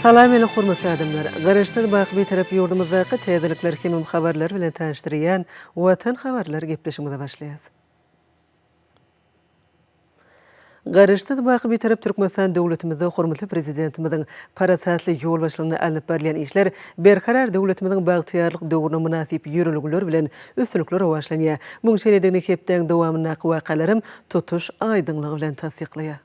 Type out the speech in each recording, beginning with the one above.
Salam meni hormatly adamlar! Garaşsyz baky Bitarap ýurdumyzdaky täzelikler hemem habarlar bilen tanyşdyrýan Watan habarlar gepleşigimize başlaýas. Garaşsyz, baky Bitarap Türkmenistan döwletimizde hormatly Prezidentimiziň parasatly ýolbaşçylygynda alnyp barylýan işler Berkarar döwletimiziň bagtyýarlyk döwrüne mynasyp ýörelgeler bilen üstünlikli rowaçlanýar. Muň şeýledigini hepdäň dowamyndaky wakalaram tutuş aýdyňlygy bilen tassyklaýar.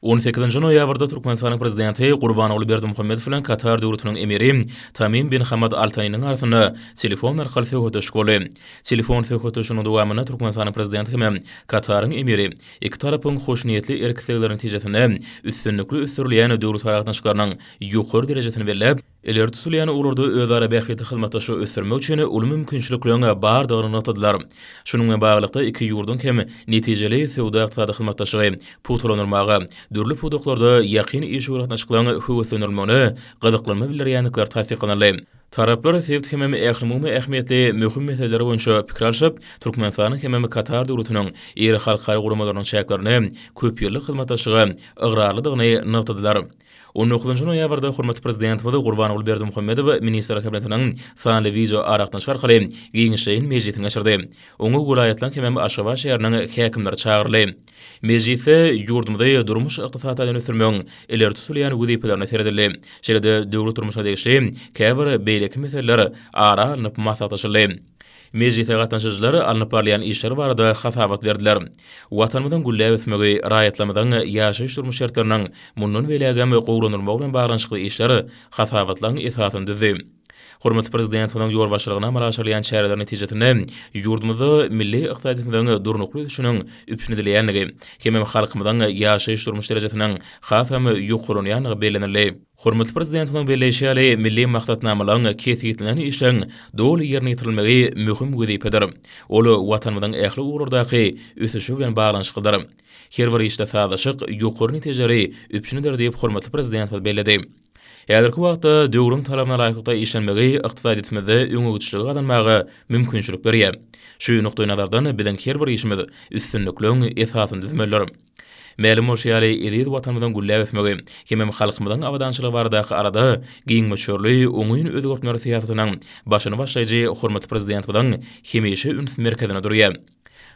On sekizinji noýabrda Türkmenistanyň Prezidenti Gurbanguly Berdimuhamedow bilen Katar Döwletiniň Emiri Tamim bin Hamad Al Taniniň arasynda telefon arkaly söhbetdeşlik boldy. Telefon söhbetdeşliginiň dowamynda Türkmenistanyň Prezidenti hem Kataryň Emiri iki tarapyň hoşniýetli erk-islegleri netijesinde üstünlikli ösdürilýän döwletara gatnaşyklarynyň ýokary derejesini belläp, Ileri tutulýan ugurlarda özara bähbitli hyzmatdaşlygy ösdürmek üçin uly mümkinçilikleriň bardygyny nygtadylar. Şunuň bilen baglylykda, iki ýurduň hem netijeli söwda-ykdysady hyzmatdaşlygy pugtalandyrmaga, dürli pudaklarda ýakyn işewür gatnaşyklaryň höweslendirilmegine gyzyklanma bildirýändikleri tassyklanyldy. Taraplar sebit hemem ählumumy ähmiýetli möhüm meseleler boýunça pikir alşyp, Türkmenistanyň hemem Katar Döwletiniň iri halkara guramalarynyň çäklerinde köpýyllyk hyzmatdaşlyga ygrarlydygyny nygtadylar. On dokuzynjy noýabrda hormatly Prezidentimiz Gurbanguly Berdimuhamedow Ministrler Kabinetiniň sanly wideoaragatnaşyk arkaly giňişleýin mejlisini geçirdi. Oňa welaýatlaryň hemem Aşgabat şäheriniň häkimleri çagyryldy. Mejlisde ýurdumyzy durmuş-ykdysady taýdan ösdürmegiň ileri tutulýan wezipelerine seredildi. Şeýle-de döwlet durmuşyna degişli käbir beýleki meseleler ara alnyp maslahatlaşyldy. Mejlise gatnaşyjylar alnyp barylýan işler barada hasabat berdiler. Watanymyzyň gülläp ösmegi, raýatlarymyzyň ýaşaýyş-durmuş şertleriniň mundan beýlägem gowulandyrylmagy bilen baglanyşykly işler hasabatlaryň esasyny düzdi. Hormatly Prezidentimiziň ýolbaşçylygynda amala aşyrylýan çäreler netijesinde ýurdumyzda milli ykdysadyýetimiziň durnukly ösüşiniň üpjün edilýändigi hemem halkymyzyň ýaşaýyş-durmuş derejesiniň hasam ýokarlanýandygy bellenildi. Hormatly Prezidentimiziň belleýşi ýaly, milli maksatnamalaryň, kesgitlenen işleriň doly ýerine ýetirilmegi möhüm wezipedir. Ol Watanymyzyň ähli ugurlardaky ösüşi bilen baglanyşyklydyr. Her bir işde sazlaşyk ýokary netijeleri üpjün eder diýip, hormatly Prezidentimiz belledi. Häzirki wagtda döwrüň talabyna laýyklykda işlenmegi ykdysadyýetimizde öňegidişligi gazanmaga mümkinçilik berýär. Şu nukdaýnazardan biziň her bir işimiz üstünlikligiň esasyny düzmelidir. Mälim bolşy ýaly, eziz Watanymyzyň gülläp ösmegi hemem halkymyzyň abadançylygy baradaky alada giň möçberli oňyn özgertmeler syýasatynyň başyny başlaýjy hormatly Prezidentimiziň hemişe üns merkezinde durýar.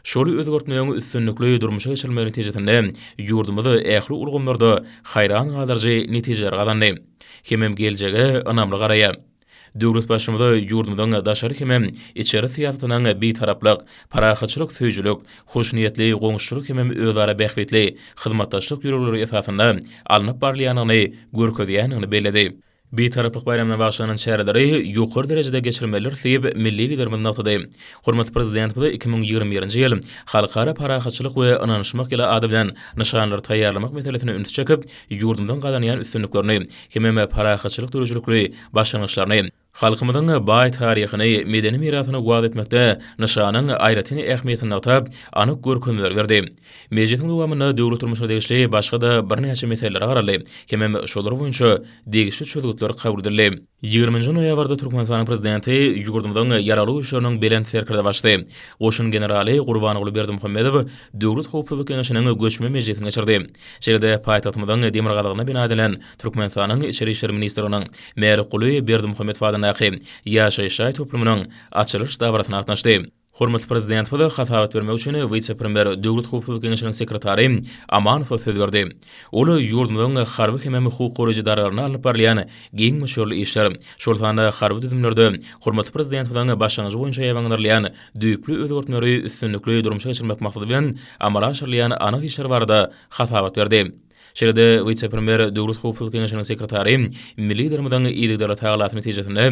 Şol özgertmegiň üstünlikli durmuşa geçirilmegi netijesinde ýurdumyz ähli ulgamlarda haýran galdyryjy netijeleri gazandy hemem geljege ynamly garaýar. Döwlet Baştutanyz ýurdumyzyň daşary hemem içeri syýasatynyň bitaraplyk, parahatçylyk söýüjilik, hoşniýetli goňşuçylyk hemem özara bähbitli hyzmatdaşlyk ýörelgeleri esasynda alnyp barylýandygyny görkezýändigini belledi. Bitaraplyk baýramyna bagyşlanan çäreleri ýokary derejede geçirmelidiris diýip, milli Liderimiz nygtady. Hormatly Prezidentimiz 2021-nji ýyl Halkara parahatçylyk we ynanyşmak ýyly ady bilen nyşanlary taýýarlamak meselesine ünsi çekip, ýurdumyzyň gazanýan üstünliklerini hemem parahatçylyk döredijilikli başlangyçlaryny, halkymyzyň baý taryhyny, medeni mirasyny wagyz etmekde nyşanyň aýratyn ähmiýetini nygtap, anyk görkezmeleri berdi. Mejlisiň dowamynda döwlet durmuşyna degişli başga-da birnäçe meselelere garaldy hemem şolar boýunça degişli çözgütler kabul edildi. Ýigriminji noýabrda Türkmenistanyň Prezidenti ýurdumyzyň Ýaragly Güýçleriniň Belent Serkerdebaşysy, goşun generaly Gurbanguly Berdimuhamedow Döwlet howpsuzlyk geňeşiniň göçme mejlisini geçirdi. Şeýle-de paýtagtymyzyň demirgazygynda bina edilen Türkmenistanyň Içeri işler ministrliginiň Mälikguly Berdimuhamedow adyndaky ýaşaýyş jaý toplumynyň açylyş dabarasyna gatnaşdy. Hormatly Prezidentimize hasabat bermek üçin wise-premýer, Döwlet howpsuzlyk geňeşiniň sekretary Amanowa söz berdi. Ol ýurdumyzyň harby hemem hukuk goraýjy edaralarynda alnyp barylýan giň möçberli işler, şol sanda harby düzümlerde hormatly Prezidentimiziň başlangyjy boýunça ýaýbaňlandyrylýan düýpli özgertmeleri üstünlikli durmuşa geçirmek maksady bilen amala aşyrylýan anyk işler barada hasabat berdi. Şeýle-de wise-premýer, Döwlet howpsuzlyk geňeşiniň sekretary milli Liderimiziň yzygiderli tagallasy netijesinde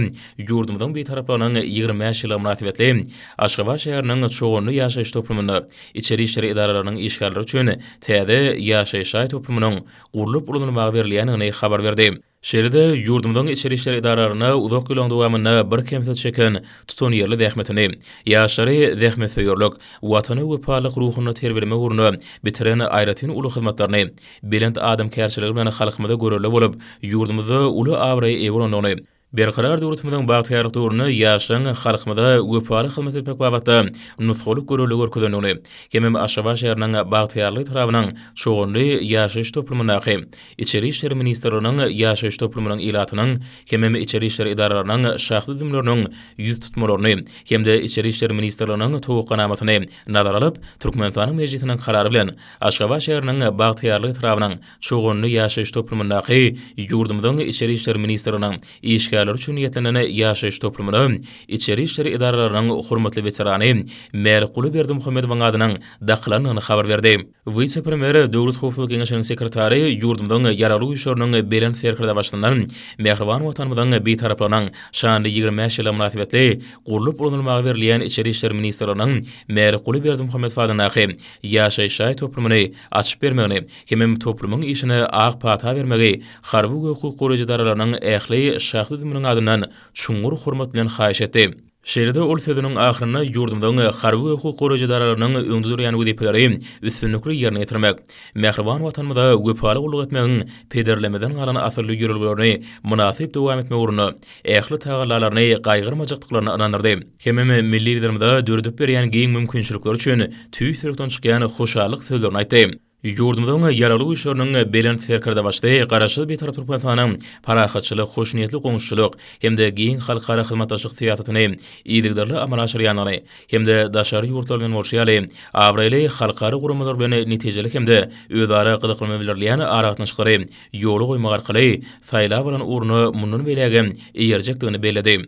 ýurdumyzyň Bitaraplygynyň 25 ýyllygy mynasybetli Aşgabat şäheriniň Çoganly ýaşaýyş toplumynda içeri işler edaralarynyň işgärleri üçin täze ýaşaýyş jaý toplumynyň gurlup ulanylmaga berilýändigini habar berdi. Şeýle-de, ýurdumyzyň içeri işler edaralarynda uzak ýyllaryň dowamynda birkemsiz çeken tutanýerli zähmetini, ýaşlary zähmetsöýerlik, Watana wepalylyk ruhunda terbiýelemek ugrunda bitiren aýratyn uly hyzmatlaryny, belent adamkärçiligi bilen halkymyza görelde bolup, ýurdumyzda uly abraýa eýe bolandygyny. Berkarar döwletimiziň bagtyýarlyk döwründe ýaşlaryň halkymyza wepaly hyzmat etmek babatda nusgalyk görelde görkezendigini hemem Aşgabat şäheriniň Bagtyýarlyk etrabynyň Çoganly ýaşaýyş toplumyndaky Içeri işler ministrliginiň ýaşaýyş toplumynyň ilatynyň hemem içeri işler edaralarynyň şahsy düzümleriniň ýüztutmalaryny hem-de Içeri işler ministrliginiň towakganamasyny nazara alyp, Türkmenistanyň Mejlisiniň Karary bilen Aşgabat şäheriniň Bagtyýarlyk etrabynyň Çoganly ýaşaýyş toplumyndaky ýurdumyzyň Içeri işler ministrliginiň işgärleri üçin niýetlenen ýaşaýyş toplumyna içeri işler edaralarynyň hormatly weterany Mälikguly Berdimuhamedowyň adynyň dakylandygyny habar berdi. Wise-premýer, Döwlet howpsuzlyk geňeşiniň sekretary ýurdumyzyň Ýaragly Güýçleriniň Belent Serkerdebaşysyndan mähriban Watanymyzyň Bitaraplygynyň şanly 25 ýyllygy mynasybetli gurlup ulanylmaga berilýän Içeri işler ministrliginiň Mälikguly Berdimuhamedow adyndaky ýaşaýyş jaý toplumyny açyp bermegini hemem toplumyň işine ak pata bermegi harby we hukuk goraýjy edaralarynyň ähli şahsy düzüminiň adyndan çuňňur hormat bilen haýyş etdi. Şeýle-de ol sözüniň ahyrynda ýurdumyzyň harby we hukuk goraýjy edaralarynyň öňde durýan wezipeleri üstünlikli ýerine ýetirmek, mähriban Watanymyza wepaly gulluk etmegiň pederlerimizden galan asylly ýörelgelerini mynasyp dowam etmek ugrunda ähli tagallalaryny gaýgyrmajakdyklaryna ynandyrdy. Hemem milli Liderimize döredip berýän giň mümkinçilikleri üçin tüýs ýürekden çykýan hoşallyk sözlerini aýtdy. Ýurdumyzyň Ýaragly Güýçleriniň Belent Serkerdebaşysy Garaşsyz Bitarap Türkmenistanyň parahatçylyk, hoşniýetli goňşuçylyk hem-de giň halkara hyzmatdaşlyk syýasatyny yzygiderli amala aşyrýandygyny hem-de daşary ýurtlar bilen bolşy ýaly, abraýly halkara guramalar bilen netijeli hem-de özara gyzyklanma bildirilýän aragatnaşyklary ýola goýmak arkaly saýlap alan ugruna mundan beýlägem eýerjekdigini belledi.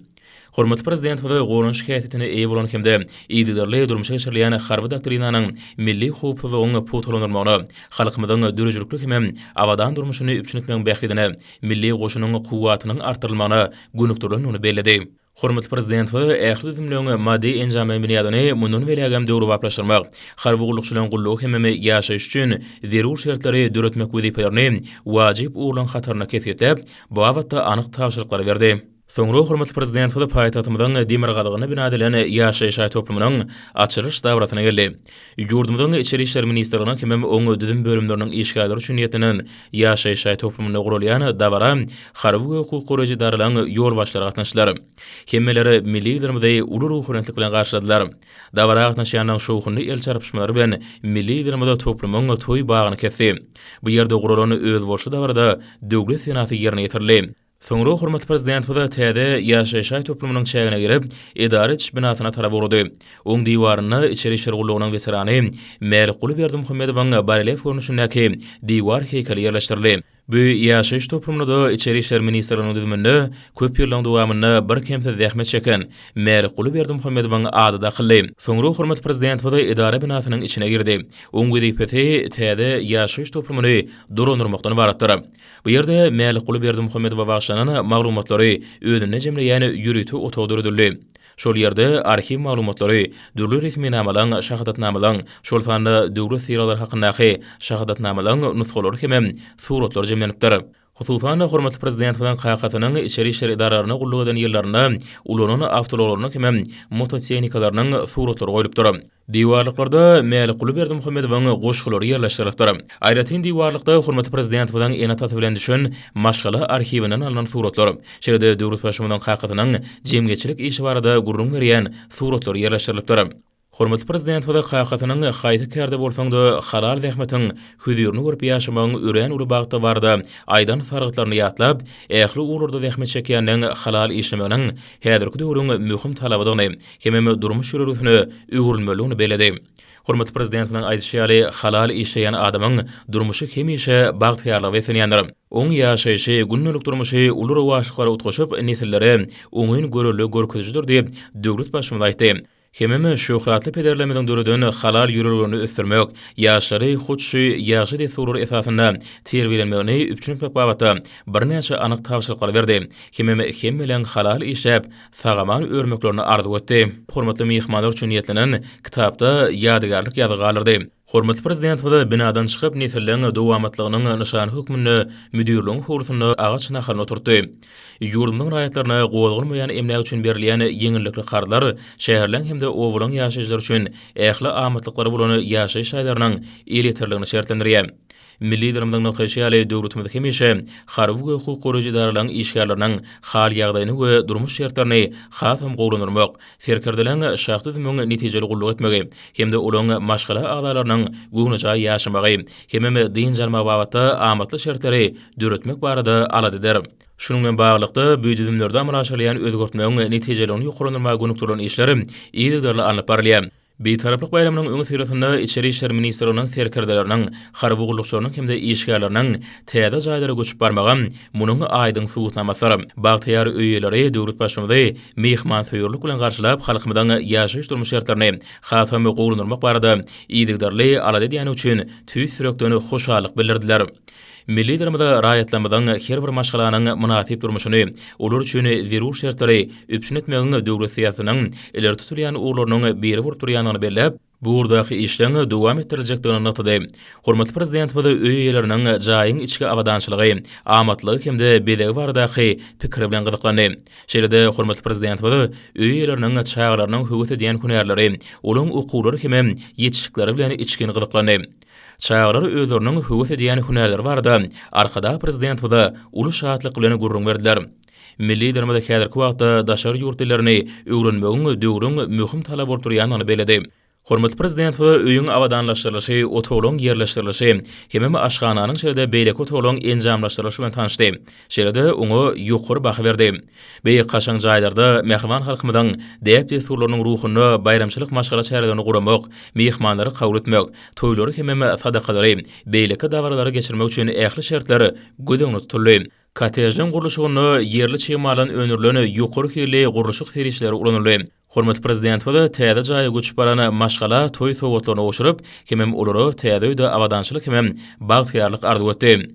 Hormatly Prezidentimiz goranyş häsiýetine eýe bolan hem-de yzygiderli durmuşa geçirilýän Harby doktrinanyň milli howpsuzlygyň pugtalandyrylmagyna, halkymyzyň döredijilikli hemem abadan durmuşyny üpjün etmegiň bähbidine milli goşunyň kuwwatynyň artdyrylmagyna gönükdirilendigini belledi. Hormatly Prezidentimiz ähli düzümleň maddy-enjamlaýyn binýadyny mundan beýlägem döwrebaplaşdyrmak, harby gullukçylaryň gullugy hemem ýaşaýşy üçin zerur şertleri döretmek wezipelerini wajyp ugurlaryň hatarynda kesgitläp, bu babatda anyk tabşyryklary berdi. Soňra hormatly Prezidentimiz paýtagtymyzyň demirgazygynda bina edilen ýaşaýyş jaý toplumynyň açylyş dabarasyna geldi. Ýurdumyzyň Içeri işler ministrliginiň hemem oň düzüm bölümleriniň işgärleri üçin niýetlenen ýaşaýyş jaý toplumynda guralýan dabara harby we hukuk goraýjy edaralaryň ýolbaşçylary gatnaşdylar. Hemmeler milli Liderimizi uly ruhubelentlik bilen garşyladylar. Dabara gatnaşýanlaryň şowhunly el çarpyşmalary bilen milli Liderimiz toplumyň toý bagyny kesdi. Bu ýerde guralan özboluşly dabarada Döwlet senasy ýerine ýetirildi. Soňra hormatly Prezidentimiz täze ýaşaýyş jaý toplumynyň çägine girip, edara ediş binasyna tarap ugrady. Oň diwarynda Içeri işler gullugynyň weterany Mälikguly Berdimuhamedowyň barelýef görnüşindäki diwar heýkeli ýerleşdirildi. Bu ýaşaýyş toplumynda-da Içeri işler ministrliginiň düzüminde köp ýyllaryň dowamynda birkemsiz zähmet çeken Mälikguly Berdimuhamedowyň ady dakyldy. Soňra hormatly Prezidentimiz edara binasynyň içine girdi. Oň wezipesi täze ýaşaýyş toplumyny dolandyrmakdan ybaratdyr. Bu ýerde Mälikguly Berdimuhamedowa bagyşlanan maglumatlary özünde jemleýän ýörite otag döredildi. Şol ýerde arhiw maglumatlary, dürli resminamalaryň, şahadatnamalaryň, şol sanda döwlet sylaglary hakyndaky şahadatnamalaryň nusgalary hemem suratlary jemlenipdir. Hususan-da, hormatly Prezidentimiziň kakasynyň içeri işler edaralarynda gulluk eden ýyllarynda ulanan awtoulaglarynyň hemem mototehnikalarynyň suratlary goýlupdyr. Diwarlyklarda Mälikguly Berdimuhamedowyň goşgulary ýerleşdirilipdir. Aýratyn diwarlykda hormatly Prezidentimiziň ene-atasy bilen düşen maşgala arhiwinden alnan suratlar, şeýle-de döwlet Baştutanynyň kakasynyň jemgyýetçilik işi barada gürrüň berýän suratlar ýerleşdirilipdir. Hormatly Prezidentimiz kakasynyň haýsy kärde bolsaň-da halal zähmetiň hözirini görüp ýaşamagyň örän uly bagtdygy barada aýdan sargytlaryny ýatlap, ähli ugurlarda zähmet çekýänleň halal işlemeginiň häzirki döwrüň möhüm talabydygyny hemem durmuş ýörelgesine öwrülmelidigini belledi. Hormatly Prezidentimiziň aýdyşy ýaly, halal işleýän adamyň durmuşy hemişe bagtyýarlyga beslenýändir. Oň ýaşaýşy, gündelik durmuşy uly rowaçlyklara utgaşyp, nesillere oňyn görelde görkezijidir diýip, döwlet Baştutanyz aýtdy. Hemem şöhratly pederlerimiziň döreden halal ýörelgelerini ösdürmek, ýaşlary hut şu ýagşy dessurlar esasynda terbiýelenmegini üpjün etmek babatda birnäçe anyk tabşyryklary berdi. Hemem hemmeleň halal işläp, sag-aman örmeklerini arzuw etdi. Hormatly myhmanlar üçin niýetlenen kitapda ýadygärlik ýazgy galdyrdy. Hormatly Prezidentimiz binadan çykyp, nesilleň dowamatlygynyň nyşany hökmünde müdirligiň howlusynda agaç nahalyny oturtdy. Ýurdumyzyň raýatlaryna gozgalmaýan emläk üçin berilýän ýeňillikli karzlar şäherleň hem-de obalaryň ýaşaýjylary üçin ähli amatlyklary bolan ýaşaýyş jaýlarynyň elýeterligini şertlendirýär. Milli Liderimiziň nygtaýşy ýaly, döwletimiz hemişe harby we hukuk goraýjy edaralaryň işgärleriniň hal-ýagdaýyny we durmuş şertlerini hasam gowulandyrmak, serkerdeleň şahsy düzümiň netijeli gulluk etmegi hem-de olaryň maşgala agzalarynyň göwnejaý ýaşamagy hemem dynç almagy babatda amatly şertleri döretmek barada alada eder. Şunuň bilen baglylykda, bu düzümlerde amala aşyrylýan özgertmegiň netijeligini ýokarlandyrmaga gönükdirilen işler yzygiderli alnyp barylýar. Bitaraplyk baýramynyň öňüsyrasynda Içeri işler ministrliginiň serkerdeleriniň, harby gullukçylarynyň hem-de işgärleriniň täze jaýlara göçüp barmagy munuň aýdyň subutnamasydyr. Bagtyýar öý eýeleri döwlet Baştutanymy myhmansöýerlik bilen garşylap, halkymyzyň ýaşaýyş-durmuş şertlerini hasam gowulandyrmak barada yzygiderli alada edýäni üçin tüýs ýürekden hoşallyk bildirdiler. Milli Liderimiz raýatlarymyzyň, her bir maşgalanyň mynasyp durmuşyny, olar üçin zerur şertleri üpjün etmegiň döwlet syýasatynyň ileri tutulýan ugurlarynyň biri bolup durýandygyny belläp, bu ugurdaky işleň dowam etdiriljekdigini nygtady. Hormatly Prezidentimiz öý eýeleriniň jaýyň içki abadançylygy, amatlygy hem-de bezegi baradaky pikiri bilen gyzyklandy. Şeýle-de hormatly Prezidentimiz öý eýeleriniň çagalarynyň höwes edýän hünärleri, olaryň okuwlary hem ýetişikleri bilen içgin gyzyklandy. Çagalar özleriniň höwes edýän hünärleri barada Arkadag Prezidentimize uly şatlyk bilen gürrüň berdiler. Milli Liderimiz häzirki wagtda daşary ýurt dillerini öwrenmegiň döwrüň möhüm talaby bolup durýandygyny belledi. Hormatly Prezidentimiz öýüň abadanlaşdyrylyşy, otaglaryň ýerleşdirilişi hemem aşhananyň şeýle-de beýleki otaglaryň enjamlaşdyrylyşy bilen tanyşdy. Şeýle-de oňa ýokary baha berdi. Beýik kaşaň jaýlarda mähriban halkymyzyň däp-dessurlarynyň ruhunda baýramçylyk maşgala çärelerini guramak, myhmanlary kabul etmek, toýlary hemem sadakalary, beýleki dabaralary geçirmek üçin ähli şertler göz öňünde tutuldy. Kottejliň gurluşygynda ýerli çig maldan öndürilen ýokary hilli gurluşyk serişdeleri ulanyldy. Hormatly Prezidentimiz täze jaýa göçüp baran maşgala toý sowgatlaryny gowşuryp, hemem olara täze öýde abadançylyk hemem bagtyýarlyk arzuw etdi.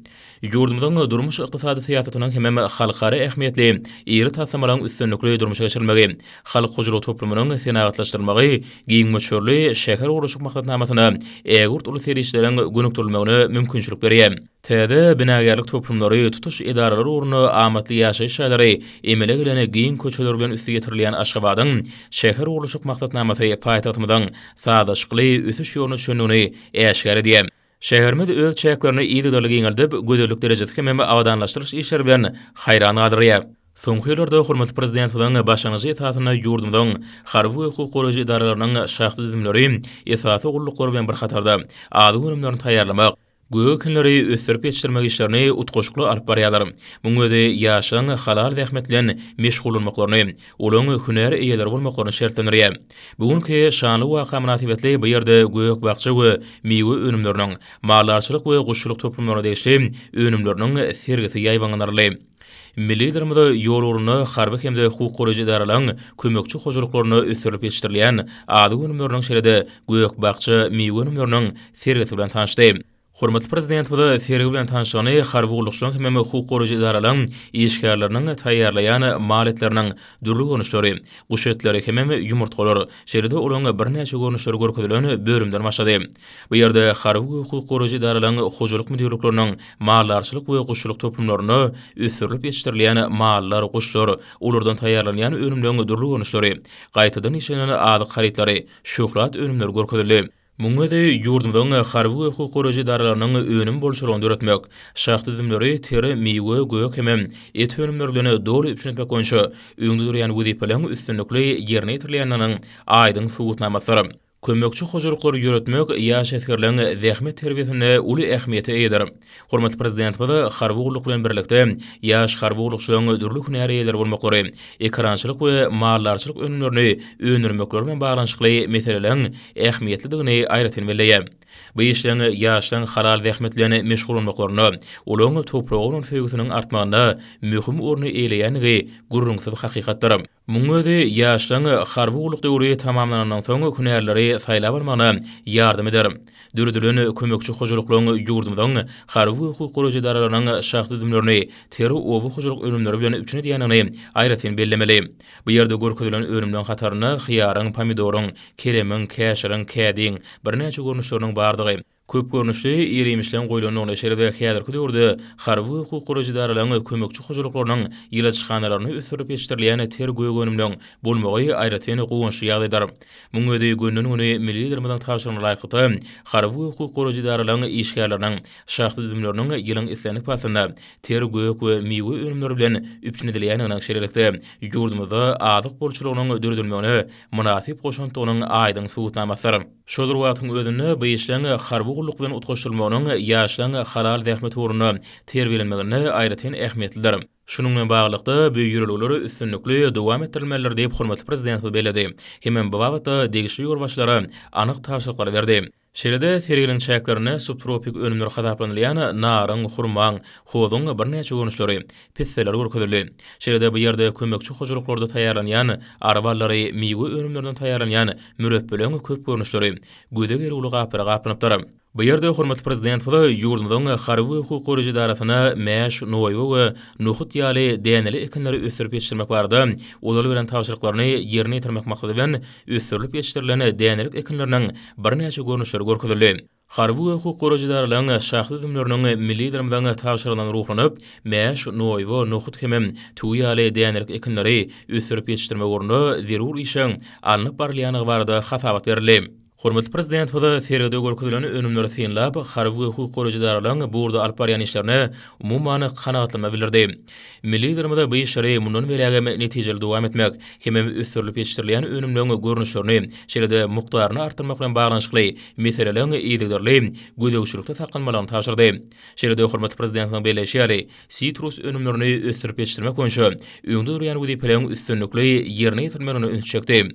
Ýurdumyzyň durmuş-ykdysady syýasatynyň hemem halkara ähmiýetli iri taslamalaryň üstünlikli durmuşa geçirilmegi, halk hojalyk toplumynyň senagatlaşdyrylmagy giň möçberli şähergurluşyk maksatnamasyna ägirt uly serişdeleriň gönükdirilmegine mümkinçilik berýär. Täze binagärlik toplumlary, tutuş edaralar ugrunda amatly ýaşaýyş jaýlary, emele gelen giň köçeler bilen üsti ýetirilýän Aşgabadyň şähergurluşyk maksatnamasy paýtagtymyzyň sazlaşykly ösüş ýoluna düşendigini äşgär edýär. Şäherimiz öz çäklerini yzygiderli giňeldip, gözellik derejesi hemem abadanlaşdyryş işleri bilen haýran galdyrýar. Soňky ýyllarda hormatly Prezidentimiziň başlangyjy esasynda ýurdumyzyň harby we hukuk goraýjy edaralarynyň şahsy düzümleri esasy gulluklary bilen bir hatarda, azyk önümlerini taýýarlamak, Gök ekinleri ösdürip ýetişdirmek işlerini utgaşykly alyp barýarlar. Munuň özi ýaşlaryň halal zähmet bilen meşgullanmaklaryny, olaryň hünär eýeleri bolmaklaryny şertlendirýär. Bu günki şanly waka mynasybetli bu ýerde gök-bakja we miwe önümleriniň, maldarçylyk we guşçulyk toplumlaryna degişli önümleriniň sergisi ýaýbaňlandyryldy. Milli Liderimiz ýol ugrunda harby hem-de hukuk goraýjy edaralaryň kömekçi hojalyklarynda ösdürilip ýetişdirilýän azyk önümleriniň, şeýle-de gök-bakja, miwe önümleriniň sergisi bilen tanyşdy. Hormatly Prezidentimiz sergi bilen tanyşlygyny harby gullukçylaryň hemem hukuk goraýjy edaralaryň işgärleriniň taýýarlaýan mal etleriniň dürli görnüşleri, guş etleri hemem ýumurtgalar, şeýle-de olaryň birnäçe görnüşleri görkezilen bölümden başlady. Bu ýerde harby we hukuk goraýjy edaralaryň hojalyk müdirlikleriniň maldarçylyk we guşçulyk toplumlarynda ösdürilip ýetişdirilýän mallar, guşlar, olardan taýýarlanýan önümleriň dürli görnüşleri, gaýtadan işlenen azyk harytlary, şöhlat önümleri görkezildi. Munuň özi ýurdumyzyň harby we hukuk goraýjy edaralarynyň önüm bolçulygyny döretmek, şahsy düzümleri ter miwe, gök hemem et önümleri bilen doly üpjün etmek boýunça öňde durýan wezipeleriň üstünlikli ýerine ýetirilýändiginiň aýdyň subutnamasydyr. Kömekçi hojalyklary ýöretmek ýaş esgerleriň zähmet terbiýesinde uly ähmiýete eýedir. Hormatly Prezidentimiz harby gulluk bilen birlikde, ýaş harby gullukçylaryň dürli hünär eýeleri bolmaklary, ekerançylyk we maldarçylyk önümlerini öndürmekleri bilen baglanyşykly meseleleriň ähmiýetlidigini aýratyn belleýär. Bu işleň ýaşlaryň halal zähmet bilen meşgullanmaklarynda, olaryň topraga bolan söýgüsiniň artmagynda möhüm orny eýeleýändigi gürrüňsiz hakykatdyr. Munuň özi ýaşlaryň harby gulluk döwri tamamlanandan soň hünärleri saýlap almagyna ýardam eder. Döredilen kömekçi hojalyklaryň ýurdumyzyň harby we hukuk goraýjy edaralarynyň şahsy düzümlerini ter oba hojalyk önümleri bilen üpjün edýändigini aýratyn bellemeli. Bu ýerde görkezilen önümleriň hatarynda hyýaryň, pomidoryň, kelemiň, käşiriň, kädiň birnäçe görnüşleriniň bardygy. Köp görnüşli ir-iýmişleň goýlandygyny, şeýle-de häzirki döwürde harby we hukuk goraýjy edaralaryň kömekçi hojalyklarynyň ýyladyşhanalaryna ösdürilip ýetişdirilýän ter gök önümleň bolmagy aýratyn guwançly ýagdaýdyr. Munuň özi gönden-göni milli Liderimiziň tabşyrygyna laýyklykda, harby we hukuk goraýjy edaralaryň işgärleriniň şahsy düzümleriniň ýylyň islendik paslynda ter gök we miwe önümleri bilen üpjün edilýändiginiň, şeýlelikde, ýurdumyzda azyk bolçulygynyň döredilmegine mynasyp goşantdygynyň aýdyň subutnamasydyr. Şol bir wagtyň özünde bu işleň harby gulluk bilen utgaşdyrylmagynyň ýaşlaryň halal zähmet ugrunda terbiýelenmeginde aýratyn ähmiýetlidir. Şunuň bilen baglylykda, bu ýörelgeler üstünlikli dowam etdirilmelidir diýip, hormatly Prezidentimiz belledi hemem bu babatda degişli ýolbaşçylara anyk tabşyryklary berdi. Şeýle-de, serginiň çäklerinde subtropik önümler hasaplanylýan naryň, hurmaň, hozuň birnäçe görnüşleri, pisseler görkezildi. Şeýle-de, bu ýerde kömekçi hojalyklarda taýýarlanýan ary ballary, miwe önümlerinden taýýarlanýan mürepbeleň köp görnüşleri göze gelüwli gaplara gaplanypdyr. Bu ýerde hormatly Prezidentimize ýurdumyzyň harby we hukuk goraýjy edarasyna mäş, noýba we nohut ýaly däneli ekinleri ösdürip ýetişdirmek barada ozal beren tabşyryklaryny ýerine ýetirmek maksady bilen ösdürilip ýetişdirilen dänelik ekinleriniň birnäçe görnüşleri görkezildi. Harby we hukuk goraýjy edaralaryň şahsy düzümleriniň milli Liderimiziň tabşyrygyndan ruhlanyp, mäş, noýba, nohut hemem tüwi ýaly dänelik ekinleri ösdürip ýetişdirmek ugrunda zerur işiň alnyp barylýandygy barada hasabat berildi. Hormatly Prezidentimiz sergide görkezilen önümleri synlap, harby we hukuk goraýjy edaralaryň bu ugurda alyp barýan işlerine umuman kanagatlanma bildirdi. Milli Liderimiz bu işleri mundan beýlägem netijeli dowam etmek hemem ösdürilip ýetişdirilýän önümleriň görnüşlerini, şeýle-de mukdaryny artdyrmak bilen baglanyşykly meseleleriň yzygiderli gözegçilikde saklanmalygyny tabşyrdy. Şeýle-de hormatly Prezidentimiziň belleýşi ýaly, sitrus önümlerini ösdürip ýetişdirmek boýunça öňde durýan wezipeleriň üstünlikli ýerine ýetirilmegine ünsi çekdi.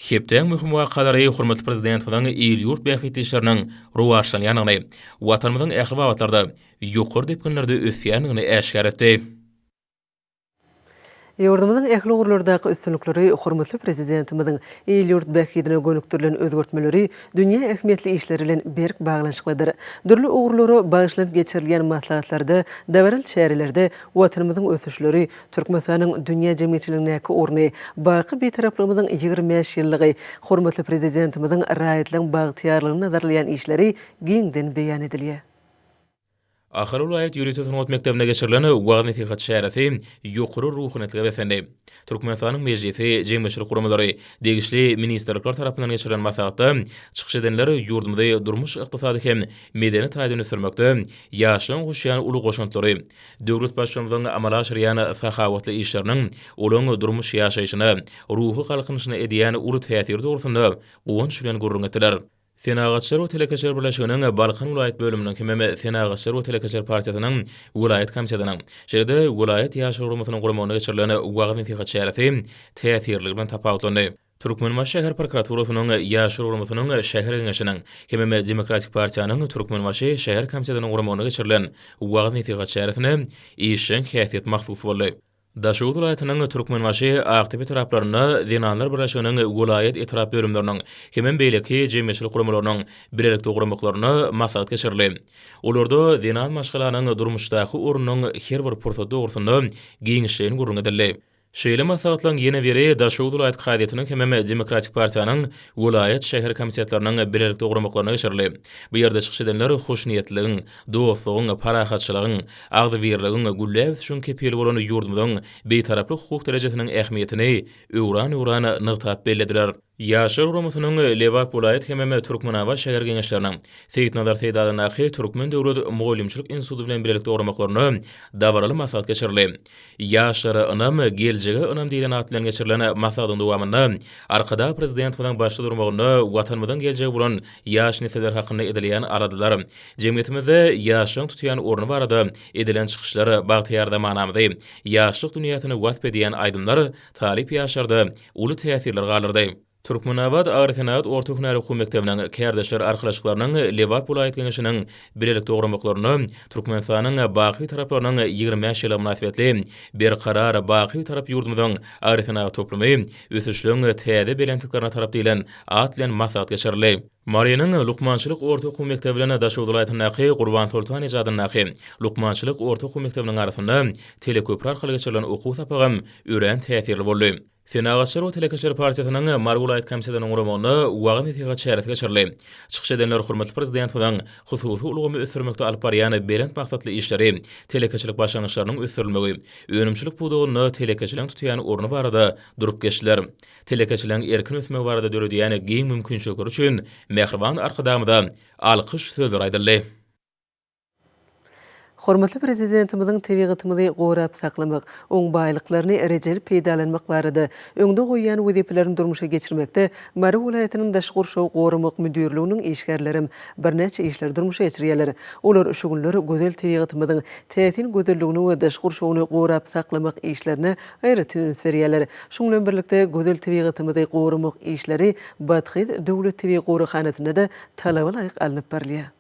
Hepdäň möhüm wakalary hormatly Prezidentimiziň il-ýurt bähbitli işleriniň rowaçlanýandygyny, Watanymyzyň ähli babatlarda ýokary depginlerde ösýändigini äşgär etdi. Ýurdumyzyň ähli ugurlardaky üstünlikleri, hormatly Prezidentimiziň il-ýurt bähbidine gönükdirilen özgertmeleri dünýä ähmiýetli işleri bilen berk baglanyşyklydyr. Dürli ugurlara bagyşlanyp geçirilýän maslahatlarda, dabaraly çärelerde Watanymyzyň ösüşleri, Türkmenistanyň dünýä jemgyýetçiligindäki orny, baky Bitaraplygymyzyň 25 ýyllygy, hormatly Prezidentimiziň raýatlaryň bagtyýarlygyny nazarlaýan işleri giňden beýan edilýär. Ahal welaýat ýörite sungat mekdebinde geçirilen wagyz-nesihat çäresi ýokary ruhubelentlige beslendi. Türkmenistanyň Mejlisi, jemgyýetçilik guramalary, degişli ministrlikler tarapyndan geçirilen maslahatda çykyş edenler ýurdumyzy durmuş-ykdysady hem medeni taýdan ösdürmekde ýaşlaryň goşýan uly goşantlary, Döwlet Baştutanymyzyň amala aşyrýan sahawatly işleriniň olaryň durmuş-ýaşaýşyna, ruhy galkynyşyna edýän uly täsiri dogrusynda guwanç bilen gürrüň etdiler. Senagatçylar we telekeçiler birleşiginiň Balkan welaýat bölüminiň hemem Senagatçylar we telekeçiler partiýasynyň welaýat komitetiniň, şeýle-de welaýat Ýaşlar guramasynyň guramagynda geçirilen wagyz-nesihat çäresi täsirliligi bilen tapawutlandy. Türkmenbaşy şäher prokuraturasynyň Ýaşlar guramasynyň şäher geňeşiniň hemem Demokratik partiýanyň Türkmenbaşy şäher komitetiniň guramagynda geçirilen wagyz-nesihat çäresine işjeň häsiýet mahsus boldy. Daşoguz welaýatynyň Türkmenbaşy, Akdepe etraplarynda Zenanlar birleşiginiň welaýat, etrap bölümleriniň hemem beýleki jemgyýetçilik guramalarynyň bilelikde guramaklarynda maslahat geçirildi. Olarda zenan maşgalanyň durmuşdaky ornunyň her bir pursady dogrusynda giňişleýin gürrüň edildi. Şeýle maslahatlaryň ýene biri Daşoguz welaýat kazyýetiniň hemem Demokratik partiýanyň welaýat, şäher komitetleriniň bilelikde guramaklarynda geçirildi. Bu ýerde çykyş edenler hoşniýetliligiň, dostlugyň, parahatçylygyň, agzybirligiň, gülläp ösüşiň kepili bolan ýurdumyzyň Bitaraplyk hukuk derejesiniň ähmiýetini öwran-öwran nygtap bellediler. Ýaşlar guramasynyň Lebap welaýat hemem Türkmenabat şäher Geňeşleriniň Seýitnazar Seýdi adyndaky Türkmen döwlet mugallymçylyk instituty bilen bilelikde guramaklarynda dabaraly maslahat geçirildi. Ýaşlara ynam, geljege ynam diýlen at bilen geçirilen maslahatyň dowamynda Arkadag Prezidentimiziň başda durmagynda Watanymyzyň geljegi bolan ýaş nesiller hakynda edilýän aladalar, jemgyýetimizde ýaşlaryň tutýan orny barada edilen çykyşlar bagtyýar zamanamyzy, ýaşlyk dünýäsini wasp edýän aýdymlar talyp ýaşlarda uly täsirler galdyrdy. Türkmenabat agrosenagat orta hünär okuw mekdebiniň Kärdeşler arkalaşyklarynyň Lebap welaýat Geňeşiniň bilelikde guramaklarynda Türkmenistanyň baky Bitaraplarynyň 25 ýyllygy mynasybetli Berkarar, baky Bitarap ýurdumyzyň agrosenagat toplumy ösüşleň täze belentliklerine tarap diýlen at bilen maslahat geçirildi. Marynyň lukmançylyk orta okuw mekdebi bilen Daşoguz welaýatyndaky Gurbansoltan eje adyndaky lukmançylyk orta okuw mekdebiniň arasynda teleköpri arkaly geçirilen okuw sapagam örän täsirli boldy. Senagatçylar we telekeçiler partiýasynyň Mary welaýat komitetiniň guramagynda wagyz-nesihat çäresi geçirildi. Çykyş edenler hormatly Prezidentimiziň hususy ulgamy ösdürmekde alyp barýan belent maksatly işleri, telekeçilik başlangyçlarynyň ösdürilmegi, önümçilik pudagynda telekeçiligiň tutýan orny barada durup geçdiler. Telekeçiligiň erkin ösmegi barada döredýän giň mümkinçilikleri üçin mähriban Arkadagymyza alkyş sözleri aýdyldy. Hormatly Prezidentimiziň tebigatymyzy gorap saklamak, oň baýlyklaryny rejeli peýdalanmak barada öňde goýýan wezipelerini durmuşa geçirmekde Mary welaýatynyň Daşky gurşawy goramak müdirliginiň işgärlerem birnäçe işleri durmuşa geçirýärler. Olar şu günler gözel tebigatymyzyň täsin gözelligini we daşky gurşawyny gorap saklamak işlerine aýratyn üns berýärler. Şunuň bilen birlikde, gözel tebigatymyzy goramak işleri Bathyz döwlet tebigy goraghanasynda-da talaba laýyk alnyp barylýar.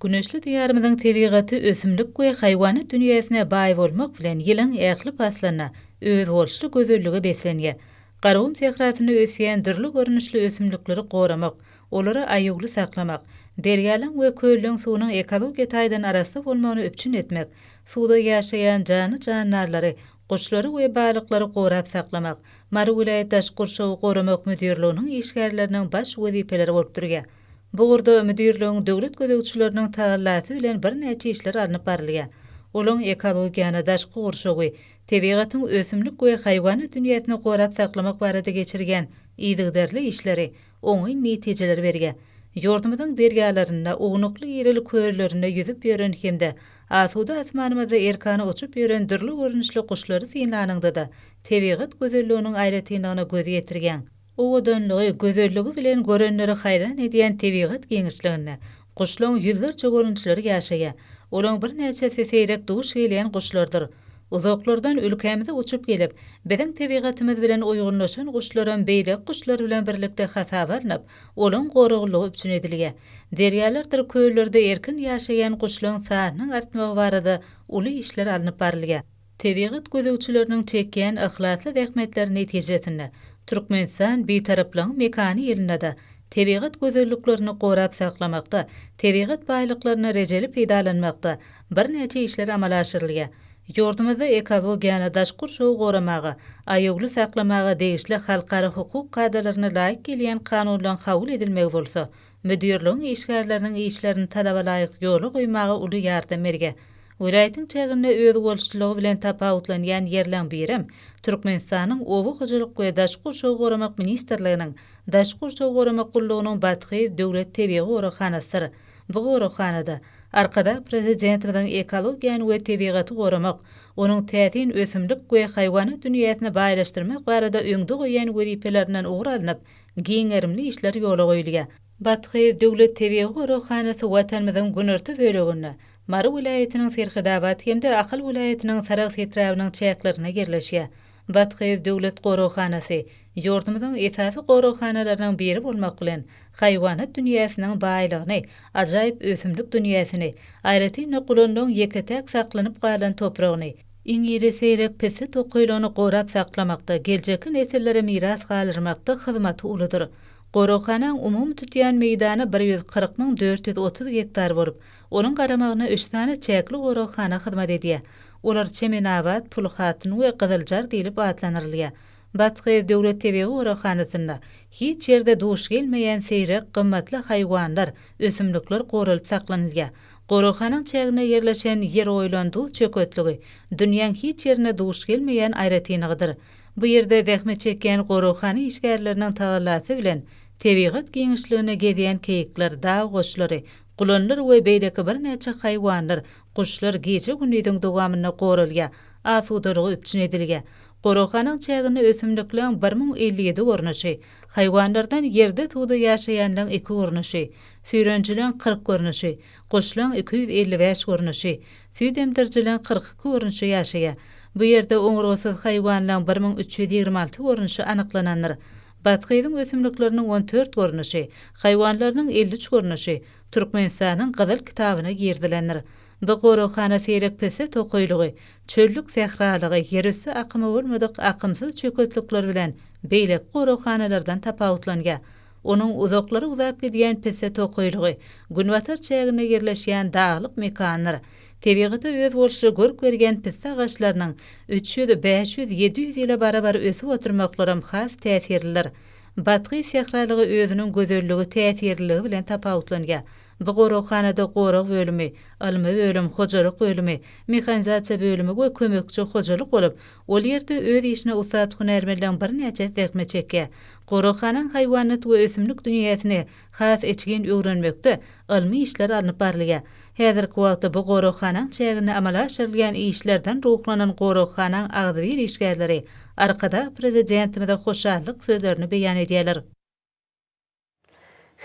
Güneşli Diýarymyzyň tebigaty ösümlik we haýwanat dünýäsine baý bolmak bilen, ýylyň ähli paslynda özboluşly gözellige beslenýär. Garagum sährasynda ösýän dürli görnüşli ösümlikleri goramak, olary aýawly saklamak, derýalaryň we kölleriň suwunyň ekologiýa taýdan arassa bolmagyny üpjün etmek, suwda ýaşaýan janly-jandarlary, guşlary we balyklary gorap saklamak Mary welaýat daşky gurşawy goramak müdirliginiň işgärleriniň baş wezipeleri bolup durýar. Bu ugurda müdirligiň döwlet gözegçileriniň tagallasy bilen birnäçe işler alnyp barylýar. Olaň ekologiýany, daşky gurşawy, tebigatyň ösümlik we haýwanat dünýäsini gorap saklamak barada geçirýän yzygiderli işleri oňyn netijeleri berýär. Ýurdumyzyň derýalarynda, ownukly-irili köllerinde ýüzüp ýören hem-de asuda asmanymyzda erkana uçup ýören dürli görnüşli guşlary synlanyňda-da, tebigat gözelliginiň aýratynlygyna göz ýetirýäň. Owadanlygy, gözelligi bilen görenleri haýran edýän tebigat giňişliginde guşlaň ýüzlerçe görnüşleri ýaşaýar. Olaň birnäçesi seýrek duş gelýän guşlardyr. Uzaklardan ülkämize uçup gelip, biziň tebigatymyz bilen uýgunlaşan guşlaram beýleki guşlar bilen birlikde hasaba alnyp, olaň goraglylygy üpjün edilýär. Derýalardyr köllerde erkin ýaşaýan guşlaň sanynyň artmagy barada uly işler alnyp barylýar. Tebigat gözegçileriniň çekýän yhlasly zähmetleri netijesinde, Türkmenistan Bitaraplygyň mekany ýylynda-da tebigat gözelliklerini gorap saklamakda, tebigat baýlyklaryny rejeli peýdalanmakda birnäçe işler amala aşyrylýar. Ýurdumyzda ekologiýany, daşky gurşawy goramaga, aýawly saklamaga degişli halkara hukuk kadalaryna laýyk gelýän kanunlaryň kabul edilmegi bolsa, müdirligiň işgärleriniň işlerini talaba laýyk ýola goýmaga uly ýardam berýär. Welaýatyň çäginde özboluşlylygy bilen tapawutlanýan ýerleň birem Türkmenistanyň Oba hojalyk we daşky gurşawy goramak ministrliginiň Daşky gurşawy goramak gullugynyň Bathyz döwlet tebigy goraghanasydyr. Bu goraghanada Arkadag Prezidentimiziň ekologiýany we tebigaty goramak, onuň täsin ösümlik we haýwanat dünýäsini baýlaşdyrmak barada öňde goýýan wezipelerinden ugur alnyp, giň gerimli işler ýola goýulýar. Bathyz döwlet tebigy goraghanasy Watanymyzyň günorta böleginde, Mary welaýatynyň Serhedabat hem-de Ahal welaýatynyň Sarahs etrabynyň çäklerinde ýerleşýär. Bathyz döwlet goraghanasy ýurdumyzyň esasy goraghanalarynyň biri bolmak bilen, haýwanat dünýäsiniň baýlygyny, ajaýyp ösümlik dünýäsini, aýratyn-da gulanlaryň ýeke-täk saklanyp galan topragyny, iň iri seýrek pisse tokaýlygyny gorap saklamakda, geljekki nesillere miras galdyrmakda hyzmaty uludyr. Goraghanaň umumy tutýan meýdany 140 430 gektar bolup, onuň garamagyna üç sany çäkli goraghana hyzmat edýär. Olar Çemenabat, Pulhatyn we Gyzyljar diýlip atlandyrylýar. Bathyz döwlet tebigy goraghanasynda hiç ýerde duş gelmeýän seýrek, gymmatly haýwanlar, ösümlikler goralyp saklanylýar. Goraghanaň çäginde ýerleşen Ýeroýlan duz çöketligi dünýäň hiç ýerinde duş gelmeýän aýratynlygydyr. Bu ýerde zähmet çekýän goraghana işgärleriniň tagallasy bilen tebigat giňişliginde gezýän keýikler, dag goçlary, gulanlar we beýleki birnäçe haýwanlar, guşlar gije-gündiziň dowamynda goralýar, asudalygy üpjün edilýär. Goraghanaň çäginde ösümlikleň 1057 görnüşi, haýwanlardan ýerde-suwda ýaşaýanlaň iki görnüşi, süýrenjileň 40 görnüşi, guşlaň 255 görnüşi, süýt emdirijileň 42 görnüşi ýaşaýar. Bu ýerde oňurgasyz haýwanlaň 1326 görnüşi anyklanandyr. Bathyzyň ösümlikleriniň on dört görnüşi, haýwanlarynyň 53 görnüşi Türkmenistanyň Gyzyl kitabyna girizilendir. Bu goraghana seýrek pisse tokaýlygy, çöllük sähralygy, ýerüsti akymy bolmadyk akymsyz çöketlikler bilen beýleki goraghanalardan tapawutlanýar. Onuň uzaklara uzap gidýän pisse tokaýlygy, günbatar çäginde ýerleşýän daglyk mekandyr. Tebigata özboluşly görk berýän pisse agaçlarynyň 300, 500, 700 ýyla barabar ösüp oturmaklaram has täsirlidir. Bathyz sähralygy özüniň gözelligi, täsirliligi bilen tapawutlanýar. Bu goraghanada gorag bölümi, ylmy bölüm, hojalyk bölümi, mehanizasiýa bölümi we kömekçi hojalyk bolup, ol ýerde öz işine ussat hünärmenleň birnäçesi zähmet çekýär. Goraghanaň haýwanat we ösümlik dünýäsini has içgin öwrenmekde ylmy işler alnyp barylýar. Häzirki wagtda bu goraghanaň çäginde amala aşyrylýan işlerden ruhlanan goraghanaň agzybir işgärleri Arkadag Prezidentimize hoşallyk sözlerini beýan edýärler.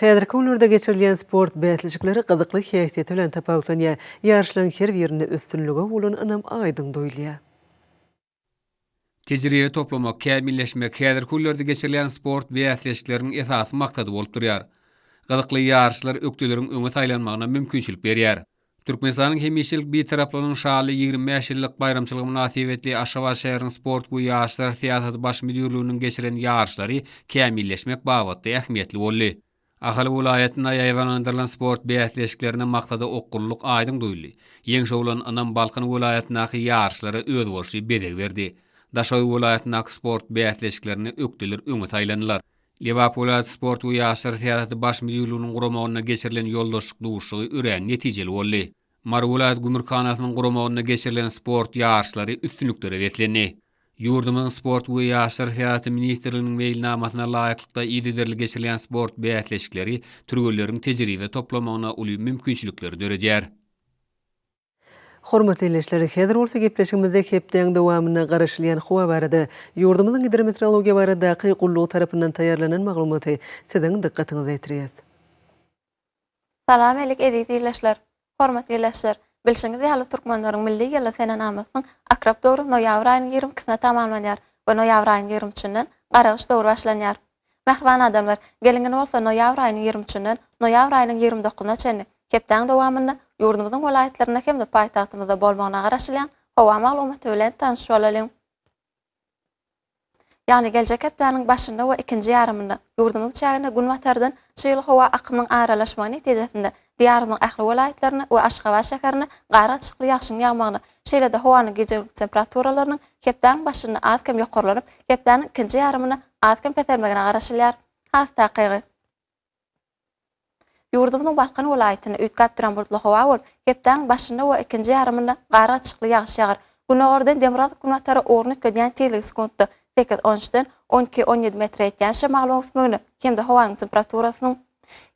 Häzirki günlerde geçirilýän sport bäsleşikleri gyzykly häsiýeti bilen tapawutlanýar. Ýaryşlaryň her birinde üstünlige bolan ynam aýdyň duýulýar. Tejribe toplamak, kämilleşmek häzirki günlerde geçirilýän sport bäsleşikleriniň esasy maksady bolup durýar. Gyzykly ýaryşlar ökdeleriň öňe saýlanmagyna mümkinçilik berýär. Türkmenistanyň hemişelik Bitaraplygynyň şanly 25 ýyllyk baýramçylygy mynasybetli Aşgabat şäheriniň Sport we ýaşlar syýasaty baş müdirliginiň geçiren ýaryşlary kämilleşmek babatda ähmiýetli boldy. Ahal welaýatynda ýaýbaňlandyrylan sport bäsleşiklerinde maksada okgunlylyk aýdyň duýuldy. Ýeňşe bolan ynam Balkan welaýatyndaky ýaryşlara özboluşly bezeg berdi. Daşoguz welaýatyndaky sport bäsleşiklerinde ökdeler öňe saýlandylar. Lebap welaýat sport we ýaşlar syýasaty baş müdirliginiň guramagynda geçirilen ýoldaşlyk duşuşygy örän netijeli boldy. Mary welaýat gümrükhanasynyň guramagynda geçirilen sport ýaryşlary üstünliklere beslendi. Ýurdumyzyň Sport we ýaşlar syýasaty ministrliginiň meýilnamasyna laýyklykda yzygiderli geçirilýän sport bäsleşikleri türgenleriň tejribe toplamagyna uly mümkinçilikleri döredýär. Hormatly ildeşler, häzir bolsa gepleşigimizde hepdäň dowamynda garaşylýan howa barada ýurdumyzyň Gidrometeorologiýa baradaky gullugy tarapyndan taýýarlanan maglumaty siziň dykgatyňyza ýetirýäs. Salam elik eziz ildeşler! Hormatly ildeşler! Bilşiňiz ýaly türkmenleriň milli ýyly senenamasynyň akrap döwri noýabr aýynyň 22 sine tamamlanýar we noýabr aýynyň 23-ünden garagyş döwri başlanýar. Mähriban adamlar, geliň indi bolsa noýabr aýynyň 23 üçünden noýabr aýynyň 29-na çenli hepdäň dowamynda ýurdumyzyň welaýatlarynda hem-de paýtagtymyzda bolmagyna garaşylýan howa maglumaty bilen tanyş bolalyň. Ýagny geljek hepdäniň başynda we ikinji ýarymynda ýurdumyzyň çägine günbatardan çygly howa akymynyň aralaşmagy netijesinde Diýarymyzyň ähli welaýatlarynda we Aşgabat şäherinde gar gatyşykly ýagşyň ýagmagyna, şeýle-de howanyň gije-gündiz temperaturalarynyň hepdäniň başynda az-kem ýokarlanyp, hepdäniň ikinji ýarymynda az-kem peselmegine garaşylýar. Has takygy. Ýurdumyzyň Balkan welaýatynda üýtgäp duran bulutly howa bolup, hepdäniň başynda we ikinji ýarymynda gar gatyşykly ýagyş ýagar. Gündogardan demirgazyk-günbatara ugruny üýtgedýän tizligi sekuntda sekiz, on üçden on iki, on ýedi metre ýetýän şemalyň öwüsmegine hem-de howanyň temperaturasynyň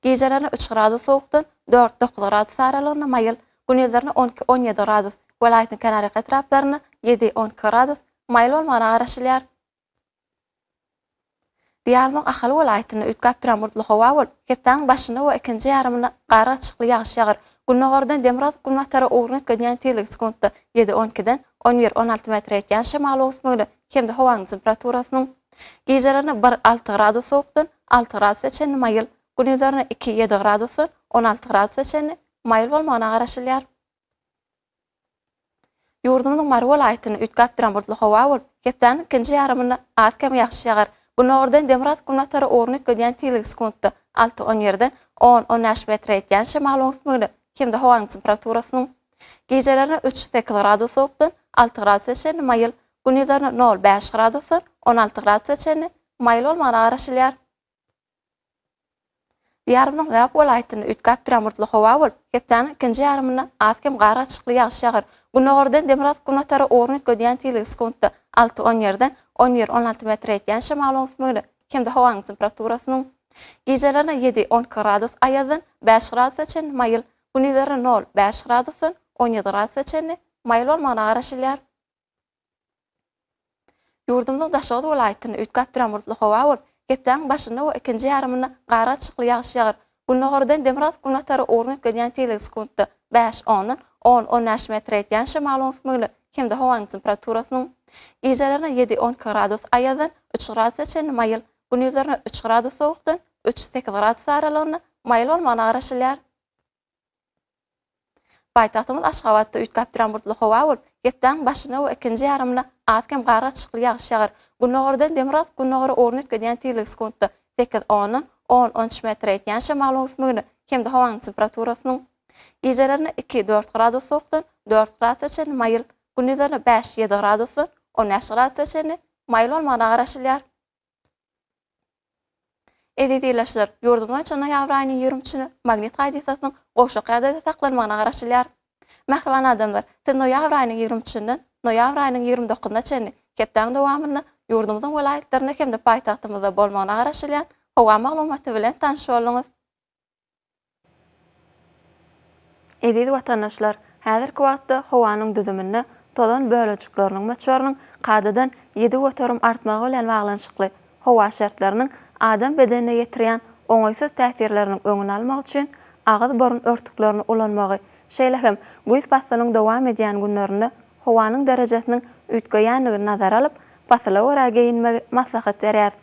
Gijelerine üç gradus sowukdan dört, dokuz gradus aralygynda maýyl, gündizlerine on iki, on ýedi gradus, welaýatyň kenarýaka etraplarynda ýedi, on iki gradus maýyl bolmagyna garaşylýar. Diýarymyzyň Ahal welaýatynda üýtgäp duran bulutly howa bolup, hepdäniň başynda we ikinji ýarymynda gar gatyşykly ýagyş ýagar. Gündogardan demirgazyk-günbatara ugruny üýtgedýän tizligi sekuntda ýedi, on ikiden on bir, on alty metre ýetýän şemal öwüsmegine hem-de howanyň temperaturasynyň gijelerine bir, alty gradus sowukdan alty gradusa çenli maýyl, gündizlerine iki, ýedi gradusdan on alty gradusa çenli maýyl bolmagyna garaşylýar. Ýurdumyzyň Mary welaýatynda üýtgäp duran bulutly howa bolup, hepdäniň ikinji ýarymynda az-kem ýagyş ýagar. Gündogardan demirgazyk-günbatara ugruny üýtgedýän tizligi sekuntda alty, on ýerden on, on bäş metre ýetýän şemalyň öwüsmegine hem-de howanyň temperaturasynyň gijelerine üç, sekiz gradus sowukdan alty gradusa çenli maýyl, gündizlerine nol, bäş gradusdan on alty gradusa çenli maýyl bolmagyna garaşylýar. Diýarymyzyň Lebap welaýatynda üýtgäp duran bulutly howa bolup, hepdäniň ikinji ýarymynda az-kem gar gatyşykly ýagyş ýagar. Gündogardan demirgazyk-günbatara ugruny üýtgedýän tizligi sekuntda alty, on ýerden on bir, on alty metre ýetýän şemalyň öwüsmegine hem-de howanyň temperaturasynyň gijelerine ýedi, on iki gradus aýazdan bäş gradusa çenli maýyl, gündizlerine nol, bäş gradusdan on ýedi gradusa çenli maýyl bolmagyna garaşylýar. Ýurdumyzyň Daşoguz welaýatynda üýtgäp duran bulutly howa bolup, hepdäniň başynda we ikinji ýarymynda gar gatyşykly ýagyş ýagar. Gündogardan demirgazyk-günbatara ugruny üýtgedýän tizligi sekuntda bäş, ondan on, on bäş metre ýetýän şemalyň öwüsmegine hem-de howanyň temperaturasynyň gijelerine ýedi, on iki gradus aýazdan üç gradusa çenli maýyl, gündizlerine üç gradus sowukdan üç, sekiz gradus aralygynda maýyl bolmagyna garaşylýar. Paýtagtymyz Aşgabatda üýtgäp duran bulutly howa bolup, hepdäniň başynda we ikinji ýarymynda az-kem gar gatyşykly ýagyş ýagar. Gündogardan demirgazyk-gündogara ugruny üýtgedýän tizligi sekuntda sekiz, ondan. On, on üç metre ýetýän şemalyň öwüsmegine hem-de howanyň temperaturasynyň gijelerine iki, dört gradus sowukdan dört gradusa çenli maýyl, gündizlerine bäş, ýedi gradusdan on bäş gradusa çenli maýyl bolmagyna garaşylýar. Eziz ildeşler, ýurdumyz boýunça noýabr aýynyň 20 üçüne magnit hadysasynyň gowşak ýagdaýda saklanmagyna garaşylýar. Mähriban adamlar, siz noýabr aýynyň 20 üçünden noýabr aýynyň 29-na çenli hepdäň dowamynda ýurdumyzyň welaýatlarynda hem-de paýtagtymyzda bolmagyna garaşylýan howa maglumaty bilen tanyş bolduňyz. Eziz watandaşlar, häzirki wagtda howanyň düzüminde tozan bölejikleriniň möçberiniň kadadan 7% artmagy bilen baglanyşykly howa şertleriniň adam bedenine ýetirýän oňaýsyz täsirleriniň öňüni almak üçin agyz-burun örtüklerini ulanmagy, şeýle hem güýz paslynyň dowam edýän günlerinde howanyň derejesiniň üýtgeýändigini nazara alyp, pasyla görä geýinmegi maslahat berýäris.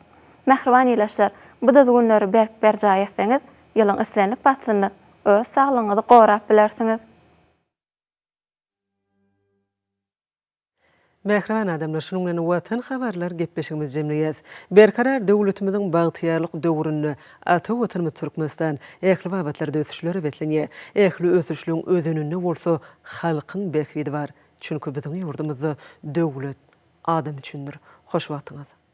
Mähriban ilaçlar, bu düzgünleri berk berjaý etseňiz, ýylyň islendik paslynda öz saglygyňyzy gorap bilersiňiz. Mähriban adamlar, şunuň bilen Watan habarlar gepleşigimizi jemleýäs. Berkarar döwletimiziň bagtyýarlyk döwründe ata Watanymyz Türkmenistan ähli babatlarda ösüşlere beslenýär. Ähli ösüşligiň özeninde bolsa halkyň bähbidi bar. Çünki biziň ýurdumyzda döwlet adam üçindir. Hoş wagtyňyz!